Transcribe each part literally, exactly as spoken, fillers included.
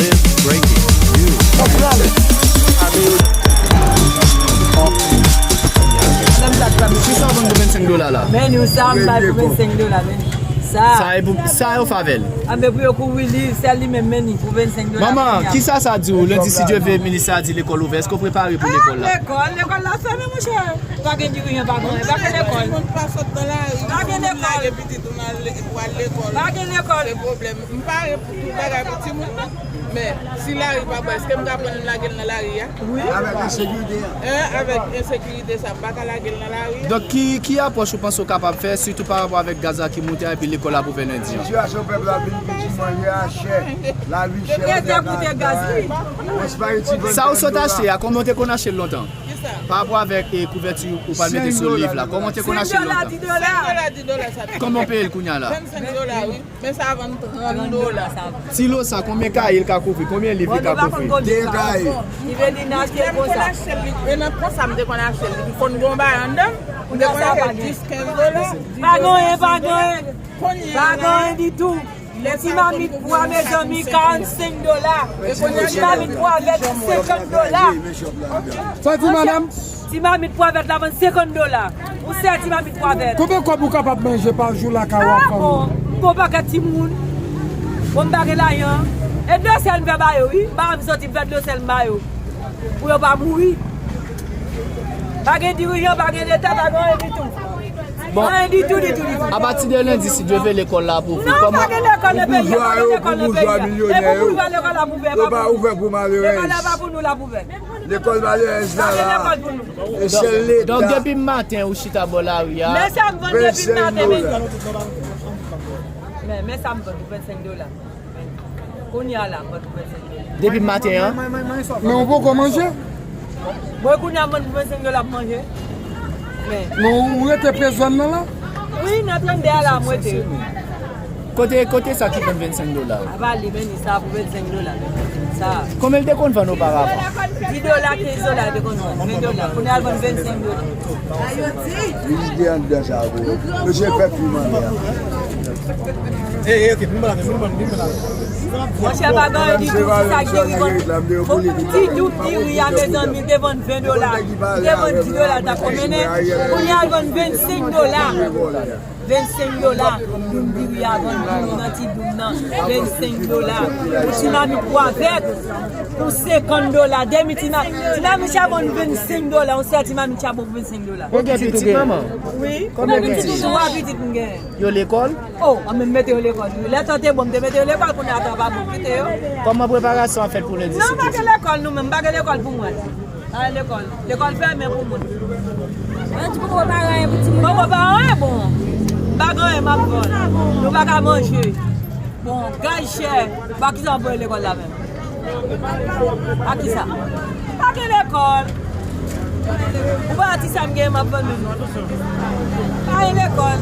Breaking news. Madanm Zak la, men. Kisa w vann pou vennsenk dola la? Men nou sa m bay pou vennsenk dola, men sa. Sa e pou, sa yo favè l. Anben pou yo kouvri li, sèl li menm, men ni pou vennsenk dola. Manman, kisa sa di w? Lendi, si Dye vle, minis la di lekòl ouvè. Èske w prepare pou lekòl la? Ah, lekòl, lekòl la fèmen, monchè. Pa gen dirijan, pa gen, pa gen lekòl. Timoun pa sot nan lari. Pa gen lekòl. Timoun lage pitit ou nan le-, pou al lekòl. Pa gen lekòl. Se pwoblèm. M pare pou tout bagay pou timoun nan. Men, si lari pa bon, èske m ka pran l lage l nan lari a? Wi. Avèk ensekirite a. Hein, avèk ensekirite sa, m pa ka lage l nan lari a. Donk, ki, ki apwòch ou panse w kapab fè, sitou pa rapò avèk gaz la ki moute a epi lekòl ap ouvè lendi an? Sitiyasyon pèp la vin piti, manje a chè, lavi chè, Leta koute gaz, wi. Sa ou sot achte a, kòman w te konn achte l lontan? Kisa? Pa rapò avèk, eh, kouvèti ou pral mete sou liv la, kòman w te konn achte l lontan? Senk dola, di dola. Senk dola, di dola sa. Kòman w peye l kounye a la? Vennsenk dola, wi. Men sa vann trant dola. Ti lo sa, konbyen kaye l ka kouvri? Konbyen liv li ka kouvri? De kaye. Li vle di n achte l konsa. E nan konsa m te konn achte l. M konn gen yon bagay anndan m. M te konn achte l dis, kenz dola. Pa gen anyen, pa gen anyen. Pa gen anyen ditou. Yon ti mamit pwa, mezanmi, karannsenk dola. Yon ti mamit pwa vèt, senkant dola. Sa di, madanm? Ti mamit pwa vèt la vann senkant dola. Yon sèl ti mamit pwa vèt. Konbyen kòb ou kapab manje pa jou lakay ou ak fanmi w? Ah bon, m gon pakèt timoun. Bon, m pa gen lajan. E dlo sèl m fè ba yo, wi. M pa janm soti m fè dlo sèl m ba yo. Pou yo pa mouri. Pa gen dirijan, pa gen Leta, pa gen anyen ditou. Bon. Anyen ditou, ditou, ditou. Apati de lendi, si Dye vle, lekòl la ap ouvri. Non, pa gen lekòl nan peyi a, pa gen lekòl nan peyi a. E pou boujwa lekòl ap ouvè, e pa pou nou. Lekòl la pa pou nou, l ap ouvè. Lekòl malerèz la la. E sèl Leta. Donk, depi maten, ou chita bò lari a. Men sa m vann depi maten, men. Men, men sa m vann pou vennsenk dola. Kounye a la, m vann pou vennsenk dola. Depi maten an? Men ou poko manje? Mwen kounye a m vann pou vennsenk dola pou manje. Men. Men ou rete prezon nan la? Wi, nan trannde a la, m rete. Kote, kote sa ki vann vennsenk dola? Apa li, men li sa pou vennsenk dola. Sa. Konbyen l te konn vann oparavan? Di dola, kenz dola, l te konn vann. Ven dola. Kounye a l vann vennsenk dola. Li te anndan sa, bro. Mesye fè pi manje a. Monchè, pa gen anyen ditou, se sa k te rive. Bon, ti doub diri a, mezanmi, te vann ven dola. Te vann di dola, ta konbyen? Kounye a, l vann vennsenk dola. Vennsenk dola. Doub diri a vann pou nou nan ti doub nan. Vennsenk dola. Pou ti mamit pwa vèt, pou senkant dola. Demi ti ma-, ti mamit sa vann vennsenk dola. Yon sèl ti mamit sa bon pou vennsenk dola. Ou gen pitit, manman? Wi. Konbyen pitit? Twa pitit m gen. Yo lekòl? Oh, an menm mete yo lekòl. Lè tan te bon, m te mete yo lekòl, kounye a tan pa bon, m kite yo. Kòman preparasyon an fèt pou lendi? Non, pa gen lekòl nou menm, pa gen lekòl pou mwen. Pa gen lekòl. Lekòl fèmen pou moun. Yo di poko pa gen anyen pou timoun. Poko pa gen anyen, bon. M pa gen anyen, m ap vann. Nou pa ka manje. Bon, gaz chè. Ba kisa w voye lekòl la menm? A kisa? Pa gen lekòl. Ou pa ti sa m gen, m ap vann menm. Pa gen lekòl.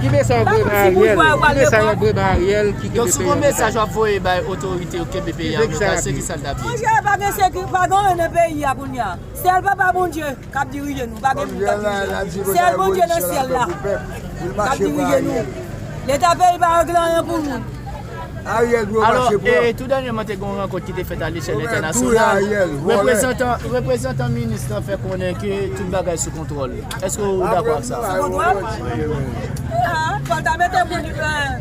Ki mesaj w voye bay Ariel? Ki mesaj w voye bay Ariel ki kenbe peyi an? Donk, si w gen mesaj w ap voye bay otorite yo kenbe peyi an an otaj, se ki sa l t ap ye? Monchè, pa gen seki-, pa gen anyen nan peyi a kounye a. Sèl Papa Bondye k ap dirije nou, pa gen moun k ap dirije nou. Sèl Bondye nan syèl la k ap dirije nou. Leta peyi pa regle anyen pou nou. Ariel dwe mache pran. Alò, e, tou dènyèman, te gen yon rankont ki te fèt a lechèl entènasyonal. Reprezantan, reprezantan minis lan fè konnen ke tout bagay sou kontwòl. Èske ou dakò ak sa? Sou kontwòl? Ah, fò l ta mete moun, eh,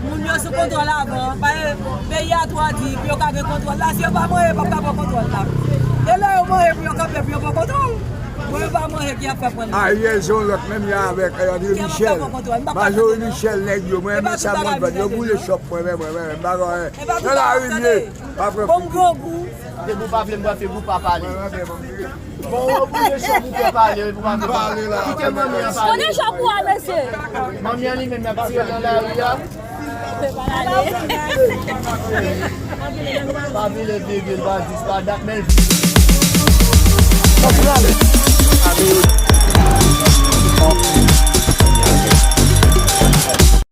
moun yo sou kontwòl avan. Paske peyi a twò di, pou yo ka gen kontwòl la. Si yo pa manje, yo p ap ka pran kontwòl la. E lè yo manje, pou yo kanpe, pou yo pran kontwòl. Bon, yo pa manje, ki ap fè pran li? Ariel se yon lòt menm jan avèk, eh, André Michel. Marjorie Michel, nèg yo, mwen renmen sa moun fè. Yo boule chòp mwen, mwen, mwen, mwen, m pa konn, eh, nan lari m ye. Pa pran figi. Depi w pa vle m pran figi w, pa pale. Bon, ou boule chòp ou pa pale, ou pa vle pale. Kite manmi an pale. Konnen chòp ou a, mesye. Manmi an li menm, y ap tire l nan lari a. Pa vire, vire, pa dis, pa dat, men l vire. Ann prale.